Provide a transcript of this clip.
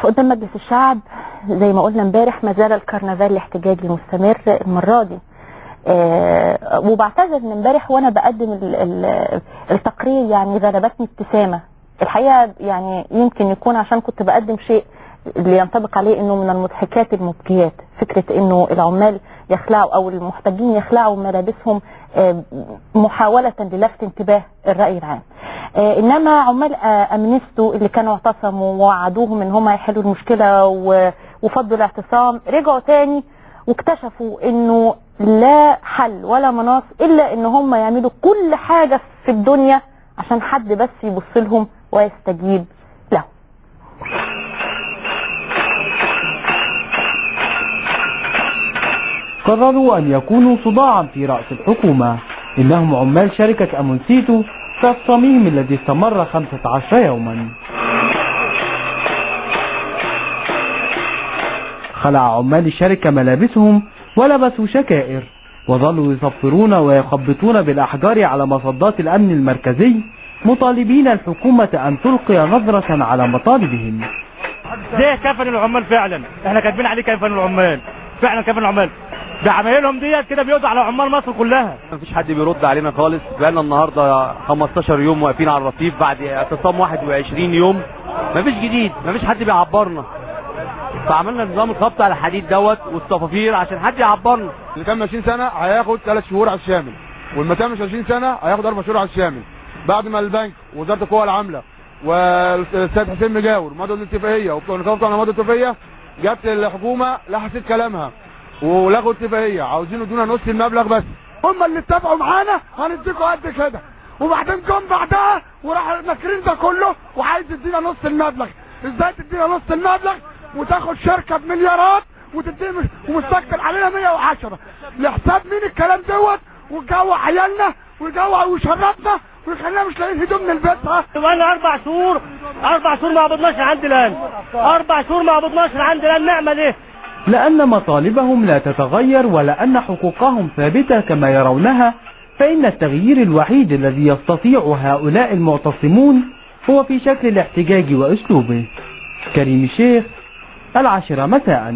قدام مجلس الشعب زي ما قلنا امبارح ما زال الكرنفال الاحتجاجي مستمر المرة دي. وبعتذر ان امبارح وانا بقدم التقرير يعني غلبتني ابتسامة الحقيقة، يعني يمكن يكون عشان كنت بقدم شيء اللي ينطبق عليه انه من المضحكات المبكيات، فكرة انه العمال يخلعوا او المحتجين يخلعوا ملابسهم محاولة للفت انتباه الرأي العام. انما عمال امنستو اللي كانوا اعتصموا ووعدوهم ان هم هيحلوا المشكلة وفضوا الاعتصام، رجعوا تاني واكتشفوا انه لا حل ولا مناص الا ان هم يعملوا كل حاجة في الدنيا عشان حد بس يبص لهم ويستجيب له. قرروا أن يكونوا صداعا في رأس الحكومة. إنهم عمال شركة أمونسيتو في اعتصامهم الذي استمر 15 يوما. خلع عمال الشركة ملابسهم ولبسوا شكائر، وظلوا يصفرون ويخبطون بالأحجار على مصدات الأمن المركزي، مطالبين الحكومة أن تلقي نظرة على مطالبهم. ده كفن العمال فعلا، احنا كاتبين عليه كفن العمال، فعلا كفن العمال. ده عمايلهم ديت كده بيقضوا على عمال مصر كلها. مفيش حد بيرد علينا خالص، بقالنا النهارده 15 يوم واقفين على الرصيف بعد اعتصام 21 يوم، مفيش جديد، مفيش حد بيعبرنا. فعملنا نظام الخبط على الحديد دوت والصفافير عشان حد يعبرنا. اللي كان 20 سنة هياخد 3 شهور على الشامل، واللي ما كانش 20 سنة هياخد 4 شهور على الشامل. بعد ما البنك ووزارة القوى العاملة والسيد حسين مجاور مضوا الاتفاقية وبتوع النقابة بتوعنا مضوا الاتفاقية، جت الحكومة لحست كلامها ولغوا اتفاقية، عاوزين يدونا نص المبلغ بس. هم اللي اتفقوا معانا هنديكوا قد كده، وبعدين جم بعدها وراحوا ناكرين ده كله وعايز يدينا نص المبلغ. ازاي تدينا نص المبلغ وتاخد شركة بمليارات وتدينا ومستكتر علينا 110؟ لحساب مين الكلام دوت؟ وتجوع عيالنا ويجوع ويشربنا ويخلينا مش لاقيين هدوم نلبسها. وانا 4 شهور، 4 شهور ما قبضناش عند الان، 4 شهور ما قبضناش عند الان، نعمل ايه؟ لأن مطالبهم لا تتغير ولأن حقوقهم ثابتة كما يرونها، فإن التغيير الوحيد الذي يستطيع هؤلاء المعتصمون هو في شكل الاحتجاج وأسلوبه. كريم الشيخ، 10 مساء.